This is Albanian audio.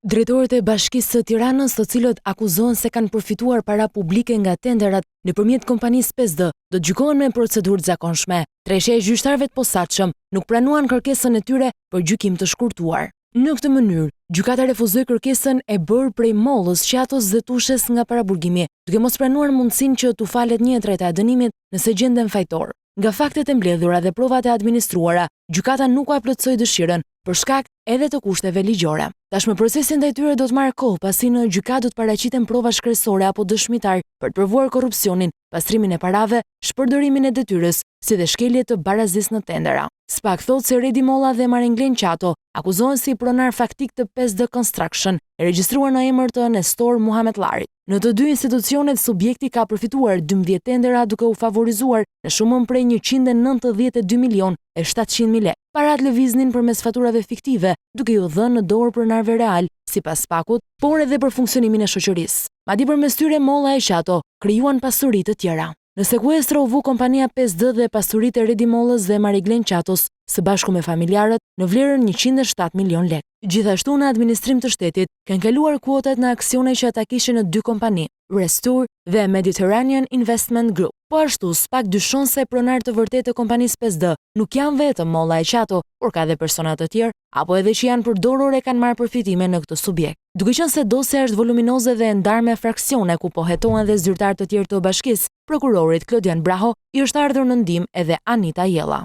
Drejtorët e Bashkisë së Tiranës, të cilët akuzohen se kanë përfituar para publike nga tenderat nëpërmjet kompanisë 5D, do të gjykohen me procedurë të zakonshme. Treshja e gjyqtarëve të posaçëm nuk pranuan kërkesën e tyre për gjykim të shkurtuar. Në këtë mënyrë, gjykata refuzoi kërkesën e bërë prej Mollës, Qatos dhe Tushes nga paraburgimi, duke mos pranuar mundësinë që t'u falet një e treta e dënimit nëse gjenden fajtorë. Nga faktet e mbledhura dhe provat e administruara, gjykata nuk ua plotësoi dëshirën, për shkak edhe të kushteve ligjore. Tashmë procesi ndaj tyre do të marrë kohë, pasi në gjykatë do të paraqiten prova shkresore apo dëshmitarë për të provuar korrupsionin, pastrimin e parave, shpërdorimin e detyrës, si dhe shkelje të barazisë në tendera. SPAK thotë se Redi Molla dhe Maringlen Qato akuzohen si pronarë faktikë të 5D Construction, e regjistruar në emër të Nestor Muhametllarit. Në të dy institucionet subjekti ka përfituar 12 tendera duke u favorizuar në shumën prej 192 milionë e 700 mijë lekë. Paratë lëviznin përmes faturave fiktive, duke iu dhënë në dorë pronarëve realë, sipas SPAK-ut, por edhe për funksionimin e shoqërisë. Madje përmes tyre Molla e Qato krijuan pasuri të tjera. Në sekuestro u vu kompania 5D dhe pasuritë e Redi Mollës dhe Mariglen Qatos, së bashku me familjarët, në vlerën 107 milionë lekë. Gjithashtu në administrim të shtetit kanë kaluar kuotat në aksione që ata kishin në dy kompani, Restur dhe Mediterranean Investment Group. Po ashtu, SPAK dyshon se pronarë të vërtetë të kompanisë 5D nuk janë vetëm Molla e Qato, por ka dhe persona të tjerë, apo edhe që janë përdorur e kanë marrë përfitime në këtë subjekt. Duke qenë se dosja është voluminoze dhe e ndarë me fraksione ku po hetohen dhe zyrtarë të tjerë të bashkisë, prokurorit Klodian Braho i është ardhur në ndihmë edhe Anita Jella.